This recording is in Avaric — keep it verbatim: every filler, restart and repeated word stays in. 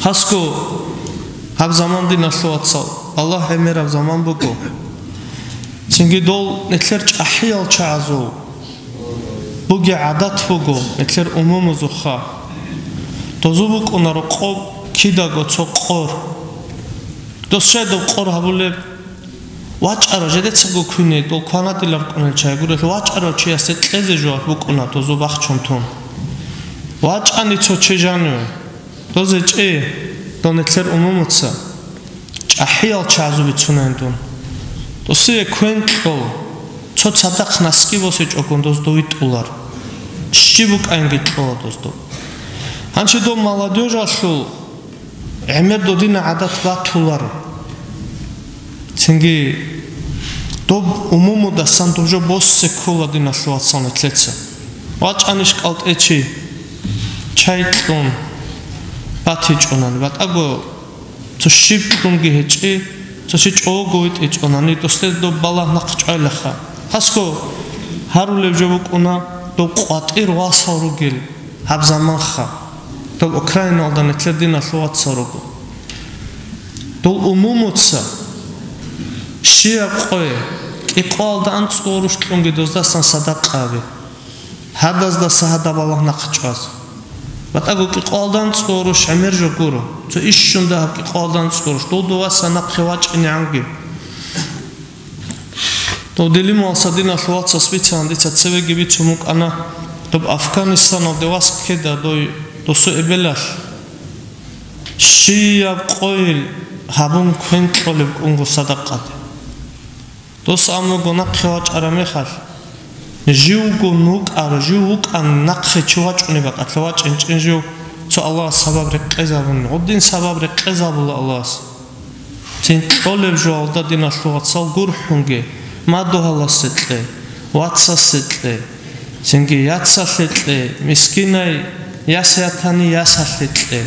Хасго гьаб заман, диналъул вацал, Аллагь гӀемераб заман буго. Цинги дол нилъер чӀахӀиял чагӀазул бугеб гӀадат буго, нилъер умумузухъа. Дозу букӀунаро къо-, кидаго цо къор. Дос щай доб къор гьабулеб? ВачӀарав, жидецаго квине, дол кванадилан рукӀунел чагӀи гурелъул, вачӀарав чиясде кьезе жо букӀуна дозу бахчун тун. ВачӀани цо чи жаниве. Дозе чӀей, дол нилъер умумуца, чӀахӀиял чагӀазул бицунайин дун. Досие квен кьо, цо цадахъ наски босичӀогун доз дов витӀулар. Щиб букӀайинги кьола доз дов. Гьанчи дов молодёжалъул гӀемер додина гӀадат батуларо. Цинги доб умумудасан доб жо боссе ккола, диналъул вацал, нилъеца. ВачӀанищ кӀалтӀе чи, чай кьун батичӀунани, батӀаго цо щиб кьунги гьечӀи, цо чи чӀого витӀичӀунани, досде доб балагь нахъ чӀвайлаха. Хасго гьарулеб жо букӀуна доб къватӀир васал ругел. Гьаб заманха доб Украиналда нилъер диналъул вацал руго. Дол умумуца щияб къое кӀикъоялда анцӀго гъурущ кьунги доздасан садакъа гьабе. Гьадаздаса гьадаб балагь нахъ чӀваз. БатӀаго кӀикъоялда анцӀго гъурущ гӀемер жо гуро. Цо ищунда гьаб кӀикъоялда анцӀго гъурущ. Дов доваса нахъе вачӀинегӀанги. Дов Делималса, диналъул вацас бицана, дица цевеги бицун букӀана, доб Афганистаналде вас ккеда дой досу эбелалъ щияб къойил гьабун квен кьолеб кӀунго садакъаде. Дос амруго нахъе вачӀараб мехалъ, живго нукӀар, жив вукӀан нахъе чи вачӀунеб бакӀалъа вачӀинчӀин жив цо Аллагьас сабаб рекъезабуни, гъудин сабаб рекъезабула Аллагьас. Цин кьолеб жоялда, диналъул вацал, гурхӀунге, мадугьаласе кье, вацасе кье, цинги яцалъе кье, мискинай яс ятани ясалъе кье.